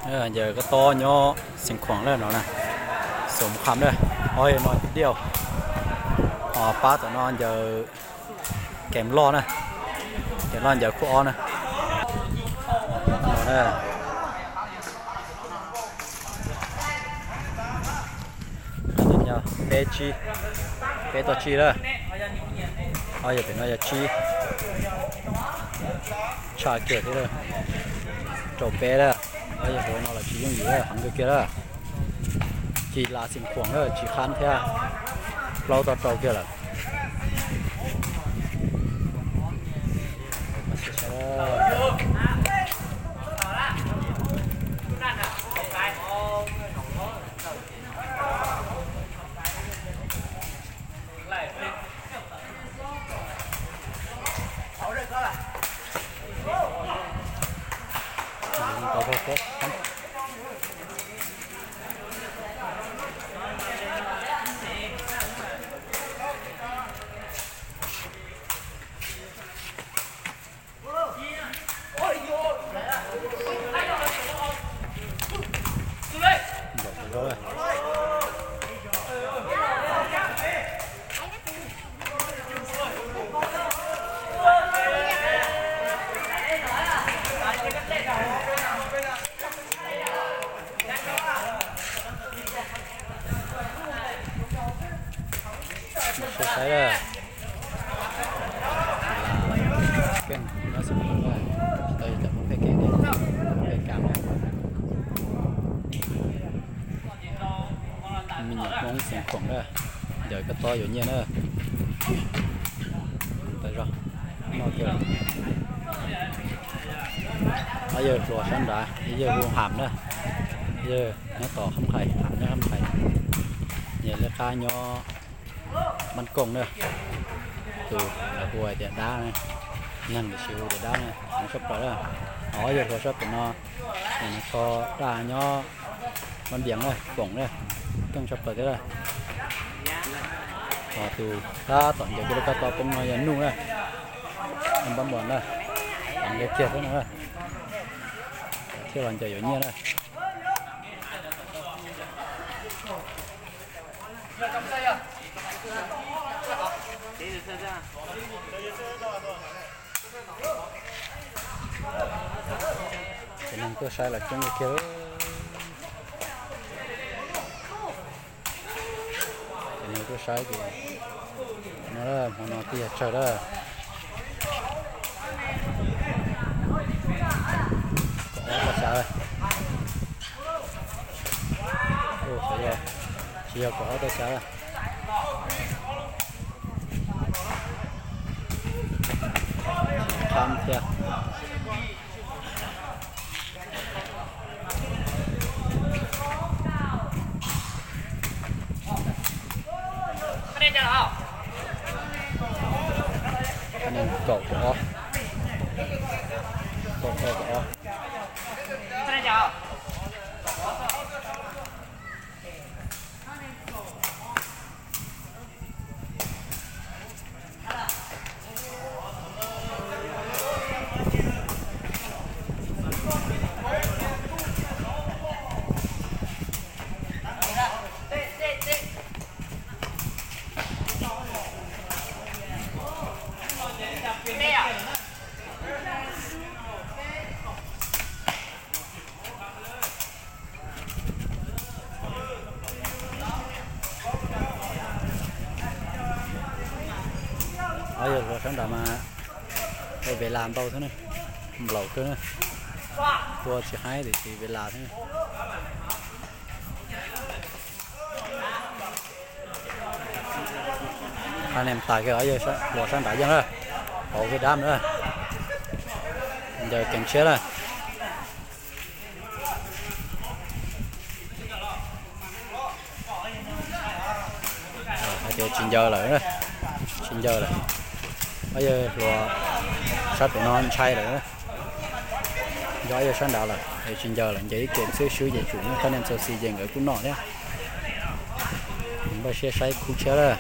Ncaws koj tob nyob Xeev Khuam lawm no na, Xeev Khuam na, ob yawg no cov diaj, pab tom no ncaws Kev Loj na, Kev Loj ncaws khub ob na. Peb tsib, peb toj tsib lawm, ob yawg pem no yog tsib, tshaj kiag thiab, rau peb lawm, ob yawg hluas no los tsis yooj yim lawm, heev kawg kiag lawm. Ci las Xeev Khuam lawm tsis qab thiab, plaub toj rau kiag lawm. Saib lawm, keej nyob Xeev Khuam lawm, tsis tau yog cov Hmoob phem kev, phem kam. Me nyuam Hmoob Xeev Khuam na, ncaws koj tob yuav nyiaj na. Tau zog, noj kiag. Ob yawg hluas sab nrad, ib yawg hu Ham na, yawg nyob tom Hab Hais, Ham nyob Hab Hais, yawg lej qab nyob Mab Kooj na. Tus lawv hu hais tias Dab na, neeg tiam sis hu tias Dab na, heev tshaj plaws na. Ob yawg hluas sab pem no, no tso daj nyob Mab Vias na, Foom na, keej tshaj plaws thiab lawm. Ho tus tab tom ncaws kiag lub koj tob poob no yog Nuj na, Nuj Npab Npos na, heev kiag thiab no na, thiaj los ncaws yuav nyiaj na. Cov neeg tuaj saib los coob kiag. Cov neeg tuaj saib ces no, hmo no twb yog tsawg lawm. Kaum ob toj xyab lawm. Tsis yog kaum ob toj xyab lawm. Qab thiab. Kaum ob, kaum ob, kaum ob. Ob yawg hluas sab nrad mas ua ve las ntau thiab na, nplaum kawg na, tua tsis haib tiam sis ve las thiab na. Qhab nem tas kiag ob yawg hluas sab nrad yeej lawm, hauv kiag dab na, ncaws kees tshiab lawm. Hais tias tsis ncaws lawm, tsis ncaws lawm. Ob yawg hluas sab pem no ntshai lawm, nco ob yawg sab nrad lawm es tsis ncaws lawm, ncaws ib ke xwb swb ces tsum qhab nem txhua xis ces nkawd kuj noj thiab. Npaj siab saib khub tshiab lawm.